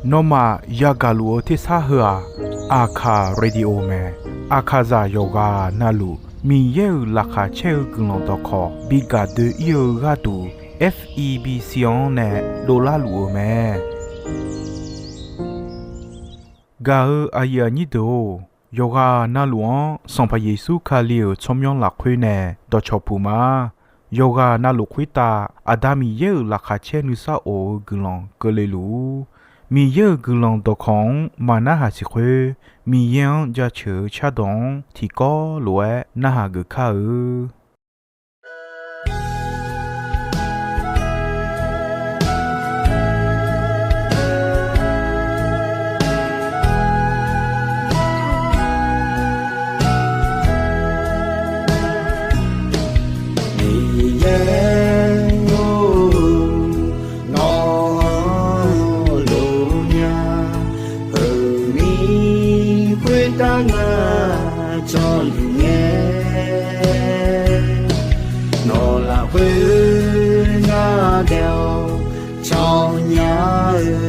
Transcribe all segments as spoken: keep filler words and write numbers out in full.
Nawmaf yagaq luf-eu tersar heu-aq, Aqkaq Radio mae. Aqkaqzaq yawqghaq navluf Miqyaer-euq laqkhaq caer-eu guiqlanq dawqkawq bi gaq doe-ir-eu gharduq, F E B C-anr nae dovlar luf-eu mae. Gaq-eu aqyuif aqnyir deuq-or, yawqghaq navluf-anr Sanqpaq Yeqsur Kali-euq tsawrmyanr lafkhoer nae dawqcawq puq ma. Yawqghaq navluf khoertav Aqda Miqyaer-euq laqkhaq caer nuisar of-eu guiqlanq keuvle luf-ur. Miqyaer-euq guiqlanq dawqkawq-anr maqnarhaq siq khoer, Miqyaer-anr jaceuq-eu cardawq-anr tiqkawv lof-aer narhaq geuf kar-eu. Miqyaer-or, nawq-anr lof nya, heumiq khoertav ngar jawrluf ngae, nawq lafkhoer ngar daef-awr cawnya-eu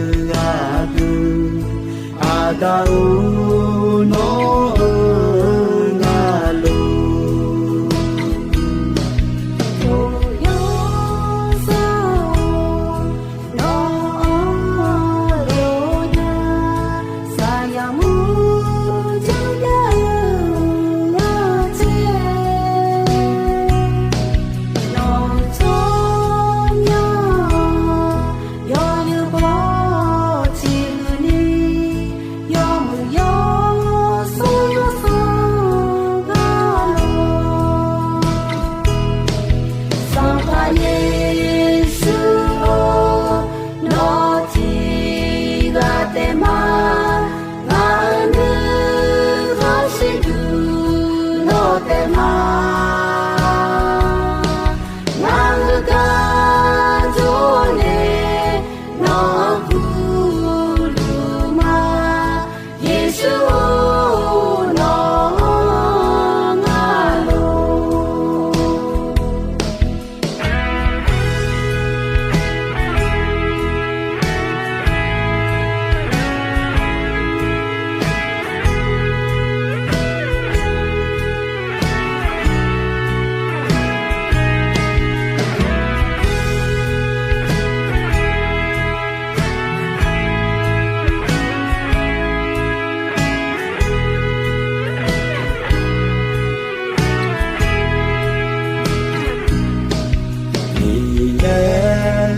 aqdui, Aqda-or, nawq-anr ngar lof. Yawsanr-or, nawq-anr lof nya, saqyaq mur janrjav-eu ghaqtser, nawq-euq tsawrmyanr yawnyir baw ciqhuiq ni, yawmuiq yawsur yawsanr gar lor. Sanqpaq Yeqsur-or, nawr tiqghaq taef ma, ngaq-euq nuikhanr shirduq nawr taef ma. Ngaq-euq gar jawr nae nawq-anr gurluf ma, Yeqsur-or, nawq-anr ngar lof.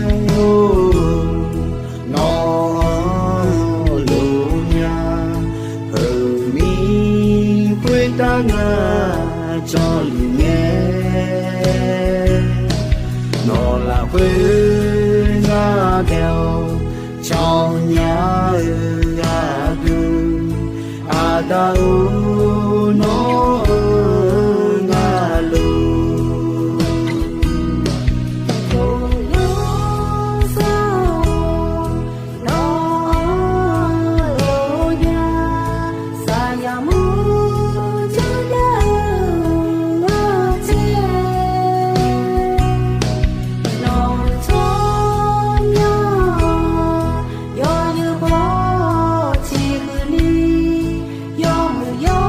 Miqyaer-or, nawq-anr lof nya, heumiq khoertav ngar jawrluf ngae, nawq lafkhoer ngar daef-awr cawnya-eu aqdui, Aqda-or, nawq-anr ngar lof. Yawsanr-or, nawq-anr lof nya, saqyaq mur janrjav-eu ghaqtser, nawq-euq tsawrmyanr yawnyir baw ciqhuiq ni, yawmuiq yawsur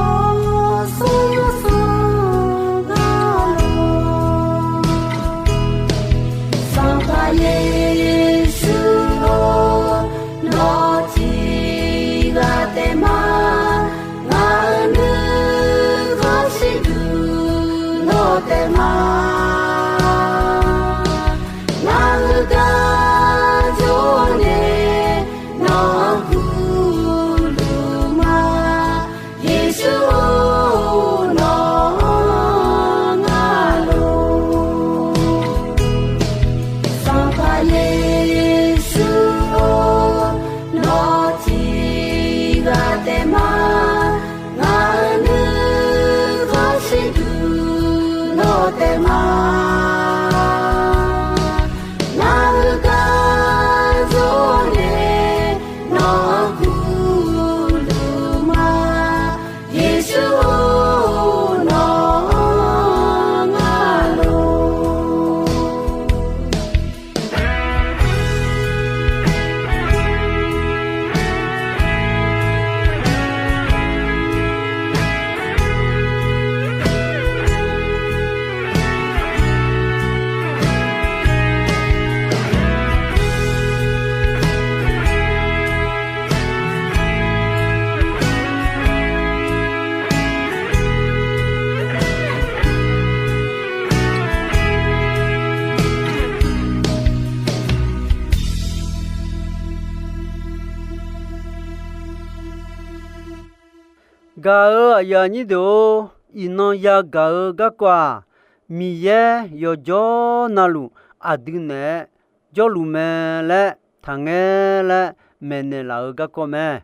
Gaq-euq aqyuif aqnyir deuq-or, iqnan yagaq-eu garkawv-aq, Miqyaer yawqjawr navluf aqdui naeq-aer jawrluf mae laer taqngaer laer maeqnaeq laf-eu garkawv mae.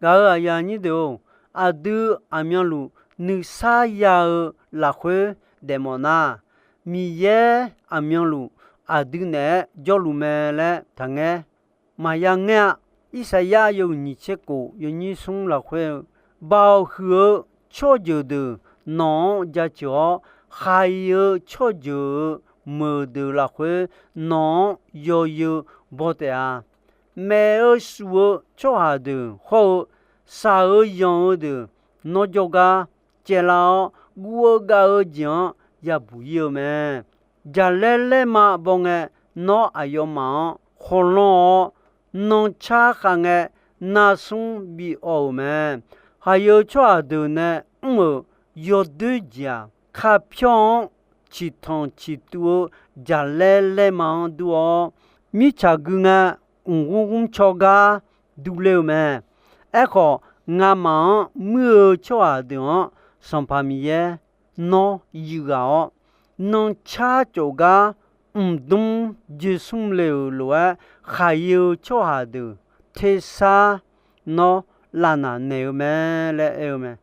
Gaq-euq aqyuif aqnyir deuq-or, aqdui aqmyanluf nuisar ya-eu lafkhoer daefmawf nar, Miqyaer aqmyanluf aqdui naeq-aer jawrluf mae laer taqngaer. Maqya ngaer-a. Irsaqyar yawhuiq nyiq tser khof yawnyir smr lafkhoer-eu, Baoq huiq-eu tsawrjeuq deuq nawq-anr jaceuq-awr, khaq-iq-eu tsawrjeuq-euq meuq deuq lafkhoer nawq-anr yawzeu baw taef-a. Maef-eu shuf-eu tsawrhaq deuq hawr-eu, shaq-eu yanq-eu deuq nawr jawrgar caevlar-awr, guv-eu gav-eu jeq-anr yabuq ir-eu mae. Jaqlaer laerma baw ngae, nawr aqyawfmaf-anr khawlanr-awr, nancar khav ngae, narsmr bi awv-euq mae. Khaq-iq-eu tsawrhaq deuq nae mr-euq yawdoer jeq-aq, kapyawr-anr ciqtanq ciqtuv-eu jaqlaer laerma-anr dur-awr, mirtsaq gui ngae, mqgmr gmrcaw gar durler-eu mae. Aerkhawf, ngamaf-anr muir-eu tsawrhaq deuq-anr Sanqpaq Miqyaer nawr yuighaq-awr, nancar cof gar mqdmr joersmr le-euq lof-aer, khaq-iq-eu tsawrhaq deuq tersar nawr lavnaq naeq-eu mae laer aer-eu mae.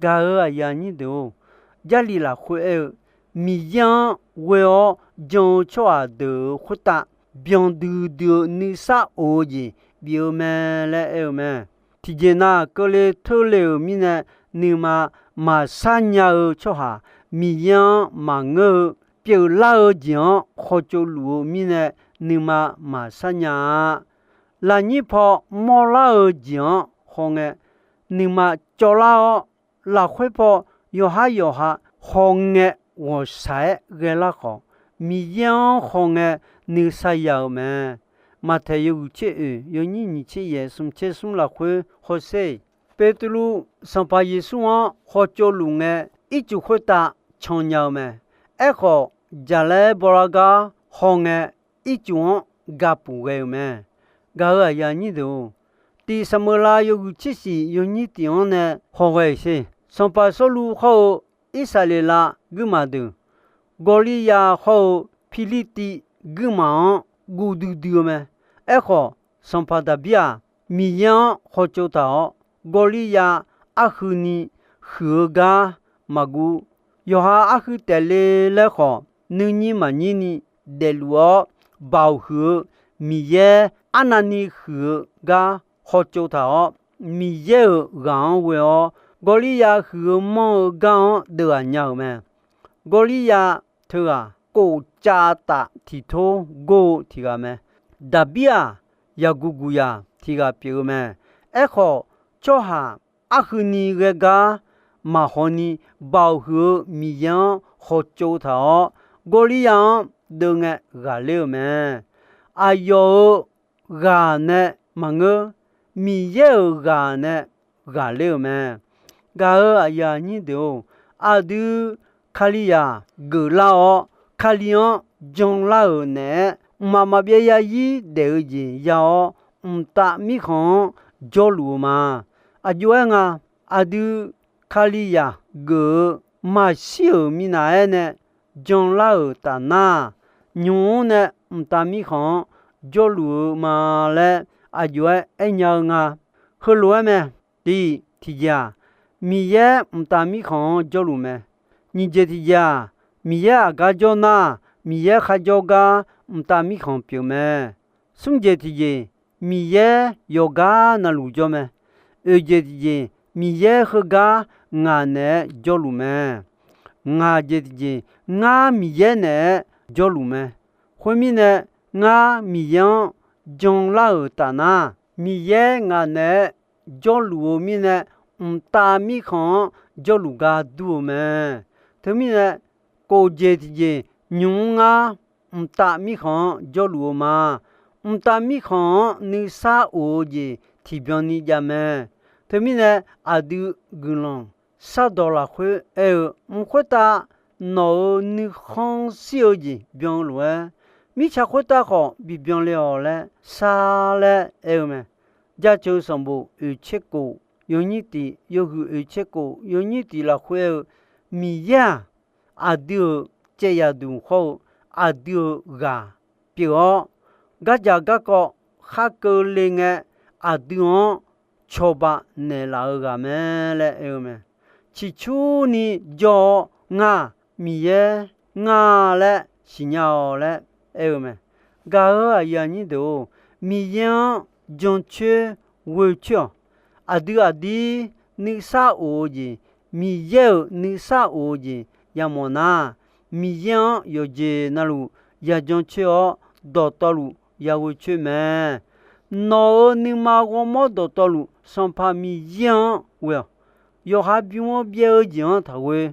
Gaq-euq aqyuif aqnyir deuq-or, Jarlif lafkhoer aer-eu, Miqyaer-anr ghoe-awr jan-eu tsawrhaq deuq-euq khoertav byan duidui-eu nuisar of-eu jeq bif-eu mae laer aer-eu mae. Tiqjeq nav keuvle teurle-euq mirnae, nuima maqsar nya-eu tsawrhaq, Miqyaer-anr maqngeur-eu pyeuflar-eu jeq-anr khawtsov luf-eu mirnae, nuima maqsar nya-a. Lafnyir paw mawrlar-eu jeq-anr hawngae, nuima cawvlar-awr, lafkhoer paw yawqhar yawqha hawngae ghawqshaq-aer ghaelar khawf, Miqyaer-anr hawngae nuisar ya-eu mae. Maqtaeq yawhuiq tser oeq yawnyir nyiq tser yaeq smq tser smr lafkhoer hawsher-eq. Beqtuvluv Sanqpaq Yeqsur-anr khawtsov luf ngae, ircuf khoertav can nya-eu mae. Aerkhawf, jaqlaer bawlar gar hawngae, ircuf-anr gapuf ghae-euq mae. Gaq-euq aqyuif aqnyir deuq-or, tiq Saqmeuqlav yawhuiq tser shif yawnyir tiq-anr nae hawghae-iq sher. Sanqpaq Sawrluv hawr-eu Irsaqleqlav guirmaf deuq, Gawrliryav hawr-eu Pirlirtiv guirmaf-anr guv duidui-eu mae. Aerkhawf, sanqpaq Daqbir-aq, Miqyaer-anr khawtsov taq-awr, Gawrliryav arhuini huiq-eu gar maqguv. Yawqha arhui taef le laer khawf, nuinyir maqnyir ni daefluf-awr, baoq huiq-eu Miqyaer arnavni huiq-eu gar khawtsov taq-awr, Miqyaer-euq ghaq-anr ghoe-awr, Gawrliryav huiq-eu manr-eu gar-anr deuvghaq nya-euq mae. Gawrliryav teughaq, kof cav taf tiq tor gor-eu tiq ghaq mae. Daqbir-aq, yaqguq guq yaq tiq ghaq pyeuf-eu mae. Aerkhawf, tsawrhaq arhuini ghae gar maqhaw ni, baoq huiq-eu Miqyaer-anr khawtsov taq-awr, Gawrliryav-anr deuv ngae ghaqler-euq mae. Aqyawf-euq ghaq nae maqngeur, Miqyaer-euq ghaq nae ghaqler-euq mae. Gaq-euq aqyuif aqnyir deuq-or, aqdui Kalizaq geuflar-awr, Kali-anr janlar-euq naeq-aer, mqmaq maqbyav yarzir daef-eu jeq ya-awr, mqtav mirkhanq-anr jawrluf-eu ma. Aqjox-aer nga, aqdui Kalizaq geuf-eu maqshir-euq minav-aer nae janlar-euq tafnar, nymq-mr nae mqtav mirkhanq-anr jawrluf-eu ma laer aqjox-aer aernya-eu nga. Heulof-aer mae. Tiq, tiqjeq-aq, Miqyaer mqtav mirkhanq-anr jawrluf mae. Nyiq jeq tiqjeq-aq, Miqyaer aqgar jawr nar, Miqyaer kharjawr gar mqtav mirkhanq pyeuf mae. Smr jeq tiqjeq, Miqyaer yawqgar navluf jawr mae. Oeq jeq tiqjeq, Miqyaer heugar ngaq naeq-aer jawrluf mae. Ngaq jeq tiqjeq, ngar Miqyaer naeq-aer jawrluf mae. Khoermirnae, ngar Miqyaer-anr janlar-euq tafnar, Miqyaer ngaq naeq-aer jawrluf-eu mirnae, mqtav mirkhanq-anr jawrluf gar dur-eu mae. Teumirnae, kof jeq tiqjeq, nymq-mr ngar mqtav mirkhanq-anr jawrluf-eu ma. Mqtav mirkhanq-anr nuisar of-eu jeq tiqbyan ni jav mae. Teumirnae, aqdui guiqlanq shardawq lafkhoer aer-eu, mq khoertav nawq-euq nuikhanr shir-eu jeq byan-eu lof-aer, mirtsaq khoertav khawf bibyan le-awq laer shar laer aer-eu mae. Jaceuq sanqbof oeq tser kof yawnyir tiq, yawhuiq oeq tser khof yawnyir tiq lafkhoer aer-eu, Miqyaer-aq, aqdui-euq caev yaqduq hawr-eu aqdui-euq ghaq pyeuf-awr, gardzaq garkawv khar keuvle ngae, aqdui-anr cawba naeqlaf-eu ghaq mae laer aer-eu mae. Ciqcurni jawr-awr, Ngar, Miqyaer, ngar laer siqnya-awq laer aer-eu mae. Gaq-euq aqyuif aqnyir deuq-or, Miqyaer-anr jancoer ghoecoer-awq. Aqdui aqdir nuisar of-eu jeq, Miqyaer-euq nuisar of-eu jeq yamawf nar, Miqyaer-anr yawqjeq navluf yajan coer-awr, dawqtawvluf yaghoe coer mae. Nawq-euq nuima ghawrmawr dawqtawvluf Sanqpaq Miqyaer-anr ghoe-awq. Yawqha bym-anr byaev-eu jeq-anr taqghoe.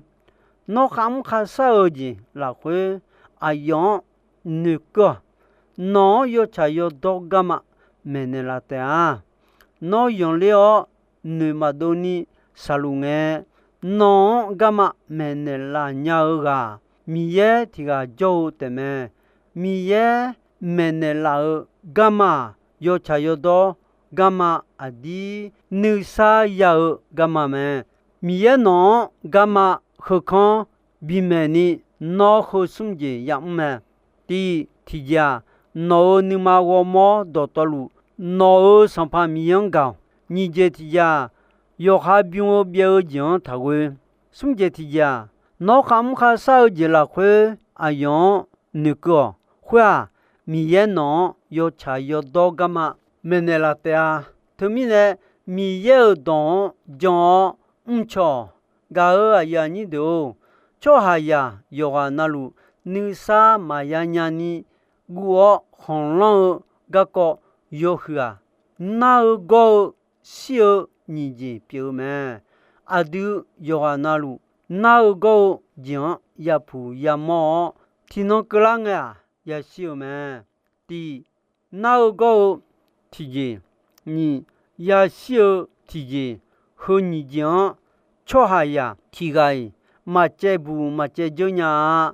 Nawr kharmr kharshar-eu jeq lafkhoer aqyawf-anr noeqkeuv-awq. Nawq-anr yawtsaq yawdawr garma maeqnaeq laf taef-a. Nawr yanqler-awr noeq maqdov ni shaqluf ngae, nawq-anr garma maeqnaeq laf nya-eu ghaq, Miqyaer tiq ghaq jawr-eu taefmae. Miqyaer maeqnaeq laf-eu garma-aq, yawtsaq yawdawr garma aqdir nuisar ya-eu garma mae. Miqyaer nawq-anr garma heukanr bimaeq ni, nawr heu smr jeq yamr mae. Tiq, tiqjeq-aq, nawq-euq nuima ghawrmawr dawqtawvluf, nawq-euq Sanqpaq Miqyaer-anr gaq-awq. Nyiq jeq tiqjeq-aq, yawqha bym-eu byaev-eu jeq-anr taqghoe. Smr jeq tiqjeq-aq, nawr kharmr kharshar-eu jeq lafkhoer aqyawf-anr noeqkeuv-awq. Khoer-aq, Miqyaer nawq-anr yawtsaq yawdawr garma maeqnaeq laf taef-a. Teumirnae, Miqyaer-euq dawq-anr jan-awr mrcaw-awq. Gaq-euq aqyuif aqnyir deuq-or, tsawrhaqzaq yawqghaq navluf nuisar maqya nyani guv-awr khanqlanr-eu garkawv yawhuiq-aq, nar-eu gawr-eu shir-eu nyiq jeq pyeuf-eu mae. Aqdui yawqghaq navluf nar-eu gawr-eu jeq-anr yapuq yamawr-awr, tiqnan keuvlar ngae-aq, yashir-eu mae. Tiq, nar-eu gawr-eu tiqjeq, nyiq, yashir-eu tiqjeq, heu nyiq jeq-anr tsawrhaqzaq tiq ghaq-iq maqcaevbuq maqcaevdzeur nya-a.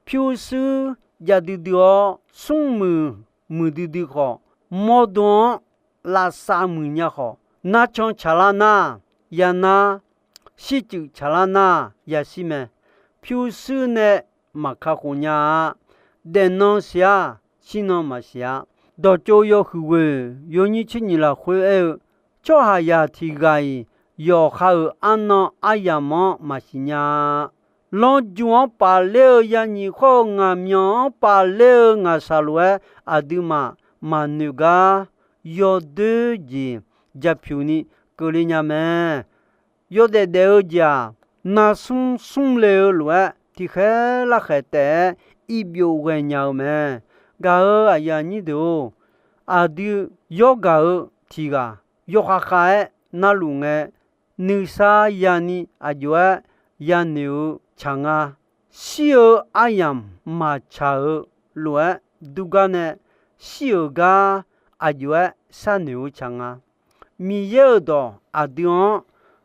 Pyurshuir jav duidui-awr, smrmuiq muiqdui dui khawf, mawrdo-anr lavsav muiq nya khawf, narcan tsaqlar nar, yanar, shircuif tsaqlar nar, yashir mae. Pyurshuir nae maqkakhof nya-a. Daefnan siq-a, shirnan maqsiq-a. Dawqtsov yawhuiq ghoeq yawnyir tser nyiq lafkhoer aer-eu, tsawrhaqzaq tiq ghaq-iq yawqha-euq arnan aryamq-anr maqsiq nya-a. Lanrju-anr pafler-eu yanyiq khawr-eu ngaqmyanq-anr pafler-eu ngaqshaq lof-aer aqduimaf maqnoeq gar yawdoer jeq japyuq ni keuvle nya mae. Yawdaef daef-eu jeq-aq, narsmr smrle-eu lof-aer tiqkhaer larkhaeq taef-aer irbyov ghaenya-eu mae. Gaq-euq aqyuif aqnyir deuq-or, aqdui yawrgaq-eu tiq ghaq yawkhav khav-aer narluf ngae, nuisar yani aqjox-aer yanoeq-eu tsaq nga. Shir-eu aryamq maqtsaq-eu lof-aer durgar nae, shir-euq gar aqjox-aer sharnoeq-eu tsaq nga. Miqyaer-euq dawq aqdui-anr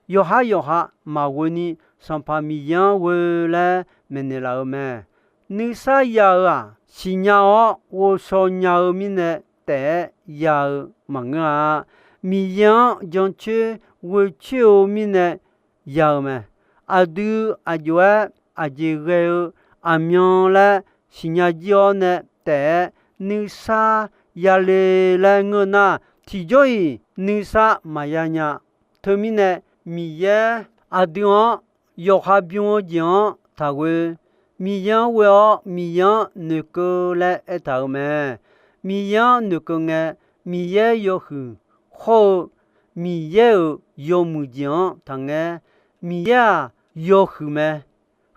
yawqhar yawqha maqghoe ni, Sanqpaq Miqyaer-anr ghoe laer maeqnaeq laf-eu mae. Nuisar ya-eu-aq, siqnya-awr ghovshaw nya-eu mirnae taef-aer ya-eu maqngeur-a. Miqyaer-anr jancoer ghoecoer-eu mirnae ya-eu mae. Aqdui aqjox-aer aqjeq ghae-eu aqmyan laer siqnya jir-awr nae taef-aer nuisar yale laer ngeur nar, tiqjawr-iq nuisar maqya nya. Teumirnae, Miqyaer aqdui-anr yawqha bym-eu jeq-anr taqghoe. Miqyaer-anr ghoe-awr Miqyaer-anr noeqkeuv laer aertaq-euq mae. Miqyaer-anr noeqkeuv ngae, Miqyaer yawhuiq hawr-eu Miqyaer-euq yawmuiq jeq-anr taqngaer. Miqyaer-aq, yawhuiq mae.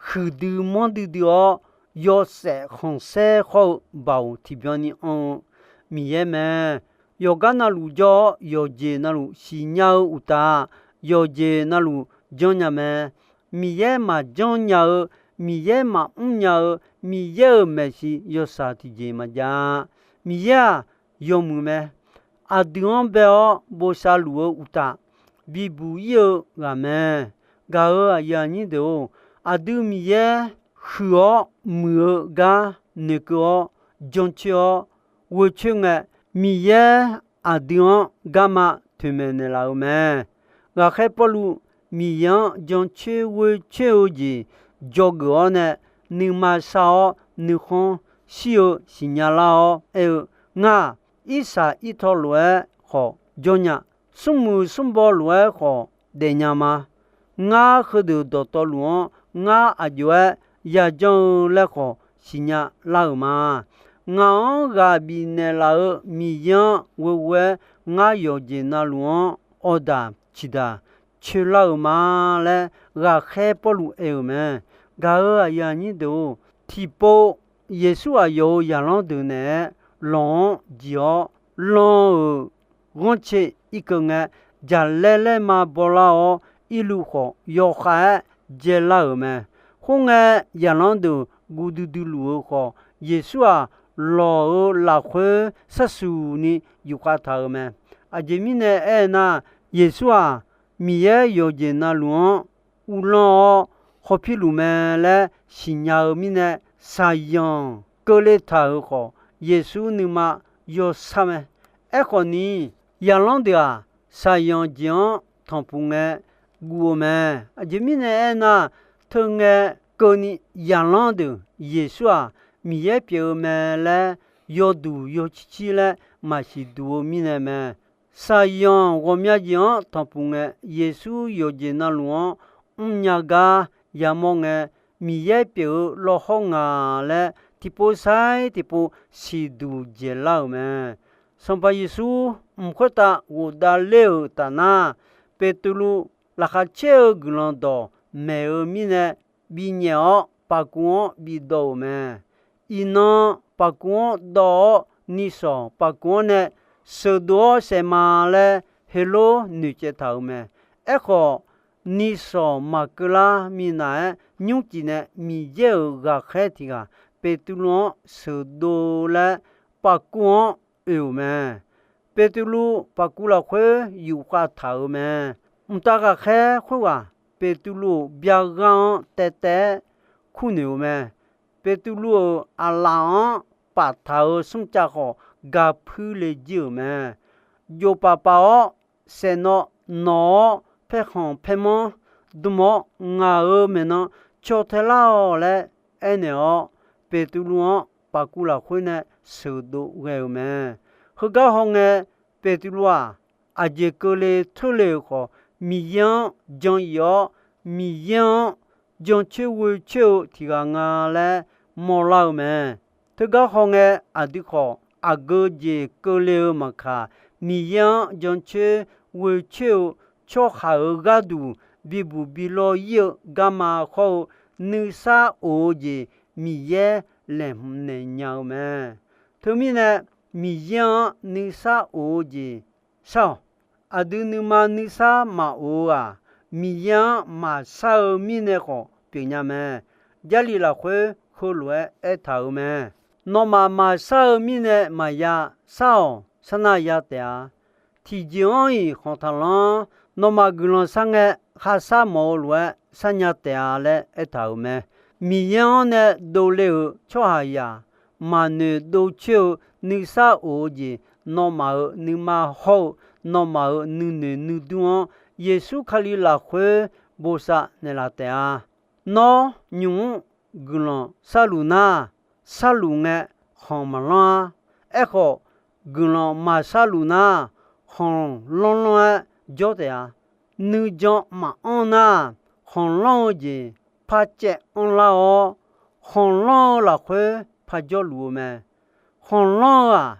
Huiqdui manrdui dui-awr, yawshaef khanqsaer hawr-eu baoq tiqbyan ni anr-eu Miqyaer mae. Yawqgar navluf jawr-awr, yawqjeq navluf siqnya-eu uqtaf, yawqjeq navluf janrnya mae. Miqyaer maqjanr nya-eu, Miqyaer maqmr nya-eu, Miqyaer-euq maeqshi yawshaq tiqjeq maqjav-a. Miqyaer-aq, yawmuiq mae. Aqdui-anr bae-awr bosav luf-eu uqtaf, bibuq ir-eu ghaq mae. Gaq-euq aqyuif aqnyir deuq-or, aqdui Miqyaer huiq-awr muiq-eu gar noeqkeuv-awr, jancoer-awr ghoecoer ngae, Miqyaer aqdui-anr garma toeqmaeq naeqlaf-euq mae. Ghaqkhaer Pawrluv Miqyaer-anr jancoer ghoecoer-eu jeq dzawgeuf-awr nae, nuima shar-awr nuikhanr shir-eu siqnya lar-awr aer-eu, Ngar-aq, irsaq irtaw lof-aer khawf jawr nya. Smrmuiq smrbaw lof-aer khawf daefnya ma. Ngar heudeuq dawqtawvluf-anr ngar aqjox-aer yajanr-eu laer khawf siqnya lar-euq ma. Ngaq-anr ghaq bifnaeq laf-eu Miqyaer-anr ghoeghoe-aer ngar yawqjeq navluf-anr awqdaq ciqdaq coelar-euq ma laer ghaqkhaer Pawrluv aer-euq mae. Gaq-euq aqyuif aqnyir deuq-or, tiqpov Yeqsur aqyawf-euq zaqlanr deuq naeq-aer lawq-anr jiq-awr, lan-euq ghanrcae irkeuv ngae, jaqlaer laerma bawlar-awr, irluv khawf yawkhav-aer dzaelar-euq mae. Khoerngae, zaqlanr deuq guv duidui luf-eu khawf, Yeqsur-aq, lawq-euq lafkhoer sharsuq ni yufkhav taq-euq mae. Aqjeq mirnae aernar, Yeqsur-aq, Miqyaer yawqjeq navluf-anr uvlanr-awr hawpirluf mae laer siqnya-eu mirnae, shaqzanq keuvle taq-euq khawf, Yeqsur nuima yawshar mae. Aerkhawf ni, zaqlanr deuq-aq, shaqzanq jeq-anr tanqpuq ngae guv-eu mae. Aqjeq mirnae aernar, teungae keuvni zaqlanr deuq Yeqsur-aq, Miqyaer pyeuf-eu mae laer yawduq yawcircir laer maqsiq duq-eu mirnae mae. Shaqzanq ghawqmya jeq-anr tanqpuq ngae, Yeqsur yawqjeq navluf-anr mrnya gar yamawr ngae, Miqyaer pyeuf-eu lawhawr nga laer tiqpov sair tiqpov siqduq dzaeqlar-euq mae. Sanqpaq Yeqsur mq khoertav ghofdav ler-euq tafnar, Beqtuvluv laqkhaq caer-eu guiqlanq dawq maeq-eu mirnae, binyaef-awr paqkuv-anr bidawv-euq mae. Iqnan paqkuv-anr dawv-awr, nishawq paqkuv-anr nae sheuqdov-awr saef ma laer Heqlor noeqcaev taq-euq mae. Aerkhawf, nishawq maqkeuv lar minav-aer nymrcif nae Miqyaer-euq ghaqkhaer tiq ghaq Beqtuvluv-anr sheuqdov laer paqkuv-anr oe-euq mae. Beqtuvluv paqkuv lafkhoer yufkhav taq-euq mae. Mqtav ghaqkhaer khoerghaq Beqtuvluv-euq byar ghar-anr taev taev-aer kurnoeq-euq mae. Beqtuvluv-euq aqlaf-anr paftaq-euq smrcav khawf, gaq puir le jir-euq mae. Jofpaf paf-awr, saeqnawv nawq-awr, paerkhanq paermanr dm-awr, ngaq-euq maeqnan caw tae lar-awq laer aernaeq-awr, Beqtuvluv-anr paqkuv lafkhoer nae sheuqdov ghae-euq mae. Heugar hawngae, Beqtuvluv-aq, aqjeq keuvle teurle-euq khawf, Miqyaer-anr jan-ir-awr, Miqyaer-anr jancoer ghoecoer-eu tiq ghaq nga laer mawrlar-eu mae. Teugar hawngae, aqdui khawf aqgeu jeq keuvle-eu maqkaq, Miqyaer-anr jancoer ghoecoer-eu tsawrhaq-euq gharduq bibuq bilawr-ir-eu garma khawr-eu nuisar of-eu jeq Miqyaer laeqhmq naeq nya-eu mae. Teumirnae, Miqyaer-anr nuisar of-eu jeq shar-awq. Aqdui nuima nuisar maqof-eu-aq, Miqyaer-anr maqshar-eu mirnae khawf pyeufnya mae. Jarlif lafkhoer heulof-aer aertaq-euq mae. Nawmaf maqshar-eu mirnae maqya shar-awq. Sharnav ya taef-a. Tiqjeq-anr-iq khanq taqlanr. Nawmaf guiqlanq shar ngae, kharshar mawf-eu lof-aer sharnya taef-a laer aertaq-euq mae. Miqyaer-anr nae dovle-euq tsawrhaqzaq maqnoeq dovcoer-eu nuisar of-eu jeq, nawmaf-euq nuima hawr-eu nawmaf-euq nuinoeq nuidur-anr Yeqsur Kali lafkhoer bosav naeqlaf taef-a. Nawr nymq-mr guiqlanq sharluf nar, sharluf ngae khanq maqlanr-ar. Aerkhawf, guiqlanq maqsharluf nar, khanq lanrlanr-aer jawr taef-a. Nuijan maqanr nar, khanqlanr-eu jeq par caev anrlar-awr, khanqlanr-eu lafkhoer par jawrluf-eu mae. Khanqlanr-eu-aq,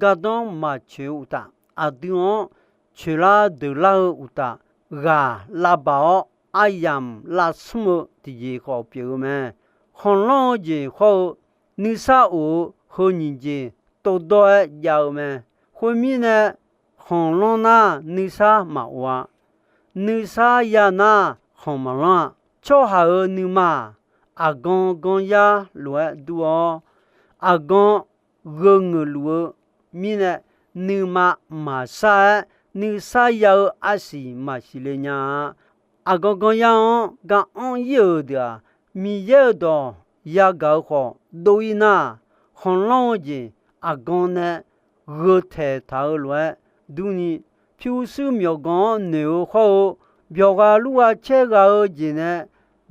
gardanr maqtsoeq-eu uqtaf, aqdui-anr coeqlar deuqlar-eu uqtaf, ghaq lavbaq-awr aryamq lavsmr-eu tiqjeq khawf pyeuf-eu mae. Khanqlanr-eu jeq hawr-eu nuisar of-eu heu nyiq jeq tovdawr-aer jav-eu mae. Khoermirnae, khanqlanr nar nuisar maqof-a. Nuisar ya nar, khanq maqlanr-a. Tsawrhaq-euq nuima-aq, aqgan gan yar lof-aer dur-awr, aqgan gheu ngeuq luf-eu mirnae, nuima maqshar-aer nuisar ya-eu arsiq maqsiq le nya-a. Aqgan gan yar-anr ga anr-ir-euq deuq-aq, Miqyaer-euq dawq yagaq-eu khawf dov-ir nar, khanqlanr-eu jeq aqgan nae gheu taeq taq-eu lof-aer durni, pyurshuir myawqganq-anr noeq-eu khawr-eu, byawqgha lurgha caergha-eu jeq nae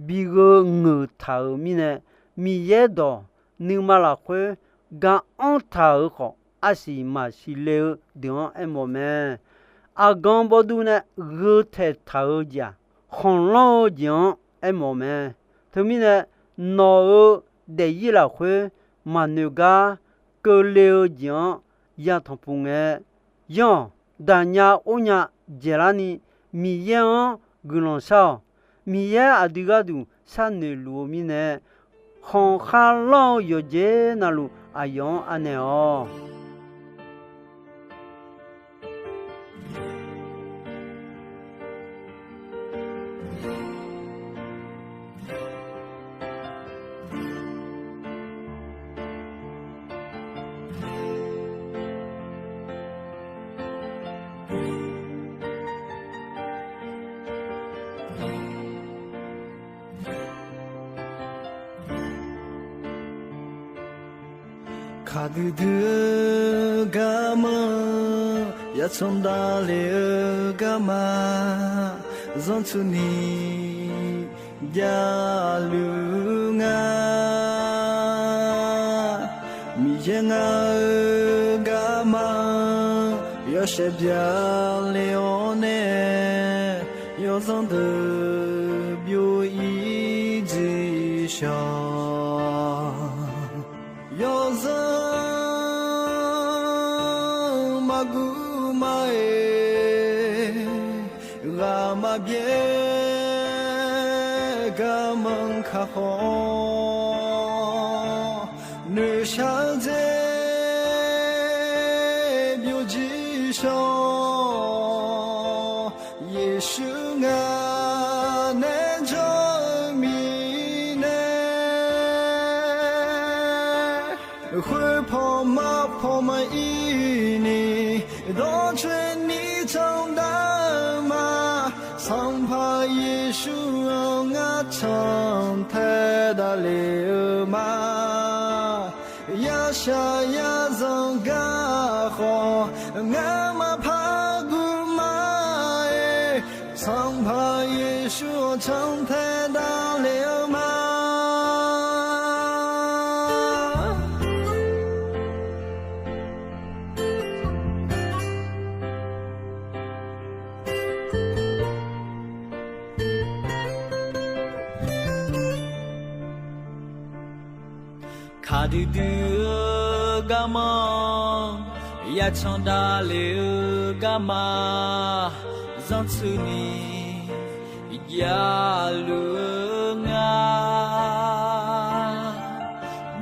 bi gheu ngeuq taq-euq mirnae, Miqyaer dawq nuima lafkhoer ga-anr taq-euq khawf, arsiq maqsiq le-eu deuq-anr aermawf mae. Aqgan bawduv nae gheu taeqtaq-eu jeq-aq, khanqlanr-eu jeq-anr aermawf mae. Teumirnae, nawq-euq daefzir lafkhoer maqnoeq gar keuvle-eu jeq-anr ya tanqpuq ngae, yanr-awq. Daqnya or nya dzaeqlarni Miqyaer-anr guiqlanq shar-awq. Miqyaer aqdui gharduq sharnoeq luf-eu mirnae, khanqkharlanr-eu yawqjeq navluf aqyawf-anr anaeq-awq. Kaqdui dui-eu garma, yacan davle-eu garma, zanrtsuini javluf nga. Miqyaer ngar-eu garma, yawshaef byale-awr nae, yawzanr deuq byov-ir dziq shawq. Yawzanr maqguv ma-iq, ghaq maqbyaer garmanr kakhof, noeqshaq-eu dzer byovjir shawq. Yeqsur ngar nae jawr-eu mirnae, khoerpaw marpaw maqir ni, dawrcoeni candav-eu ma. Sanqpaq Yeqsur-anr ngar cantae davle-eu ma. Yashaq yazanq gar khawf, ngamaf parguv ma-iq, Sanqpaq Yeqsur-anr cantae davle-eu ma. Kaqdui dui-eu garma, yacan davle-eu garma, zanrtsuini javluf-eu nga.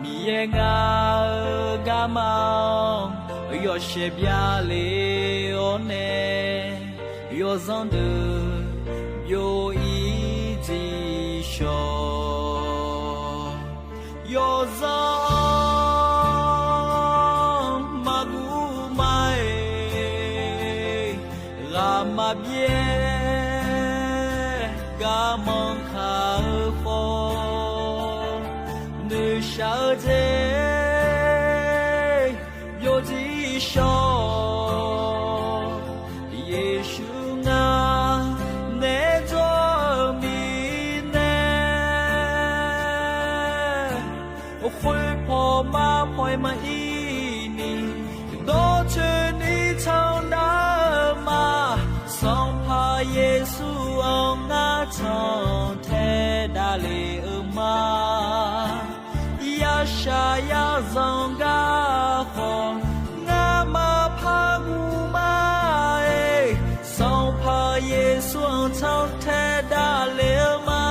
Miqyaer ngar-eu garma-anr, yawshaef byale-awr nae, yawzanr deuq byov-ir dziq shawq. Yawzanr maqguv ma-iq, ghaq maqbyaer garmanr kaq-eu khawf, noeqshaq-eu dzer byovjir shawq. Yeqsur ngar nae jawr-eu mirnae, khoerpaw marpaw-aer maqir ni, dawrcoeni candav-eu ma. Sanqpaq Yeqsur-anr ngar cantae davle-eu ma. Yashaq yazanq gar khawf, ngamaf parguv ma-iq, Sanqpaq Yeqsur-anr cantae davle-eu ma.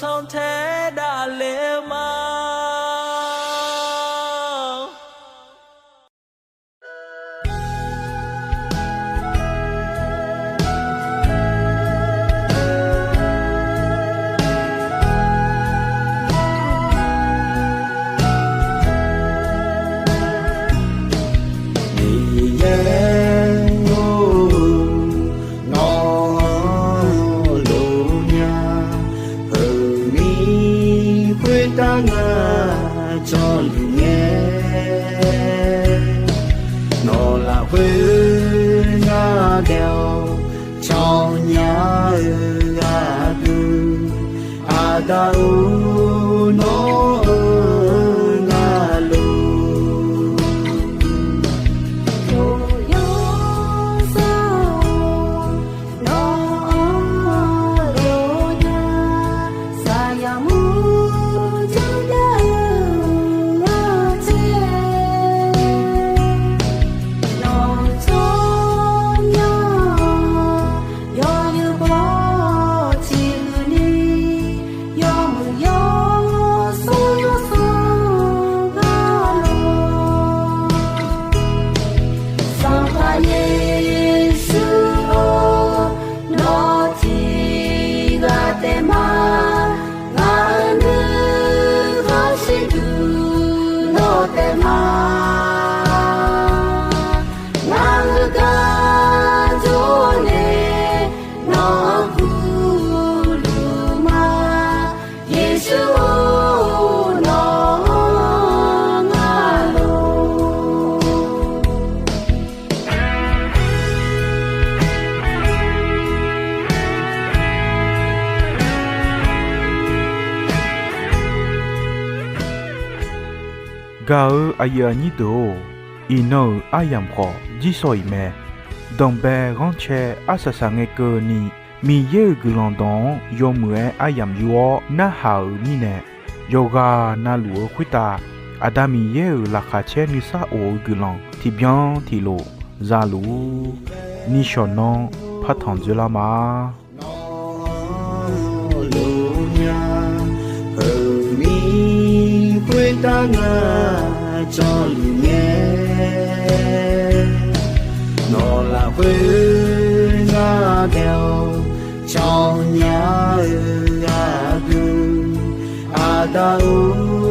tanqtae davle-eu ma. Miqyaer-or, nawr-anr lof nya, heumir khoertav ngar jawrluf ngae, nawq lafkhoer ngar daef-awr cawnya-eu gharduq, Aqda-or, nawr-eu ngar lof, yawsanr-or, nawr-anr lof nya, saqyaq mur janrjav-eu ngar tsaer, nawq tsawrmyanr-awr, yawzeu bawr ciqhuiq ni, yawmuiq yawsanr yawsanr ngar lof, Sanqpaq Yeqsur-or, nawq tiq ghaq taef ma, ngaq-euq nuikhanr shirduq nawr taef ma, ngaq-euq gaq jawrle, nawq-anr gurluf ma, Yeqsur-or, nawq-anr ngar lof. Gaq-eu aqyuif aqnyir deuq-or, iqnan-euq aryamq khawf jirsawq iq mae. Danqbae ghanrcae arsaq saqngae keuvni, Miqyaer-euq guiqlanq dawq-anr yawmuiq-aer aryamq yur-awr narhaq-euq mirnae, yawqghaq navluf-eu khoertav Aqda Miqyaer-euq laqkhaq caer nuisar of-eu guiqlanq tiqbyan tiqlof zaluf-ur. Nishawq nanr partanq dzoerlar ma. Nawr-anr lof nya, heumir khoertav ngar jawrluf ngae, nawq lafkhoer ngar daef-awr cawnya-eu gharduq, Aqda-or,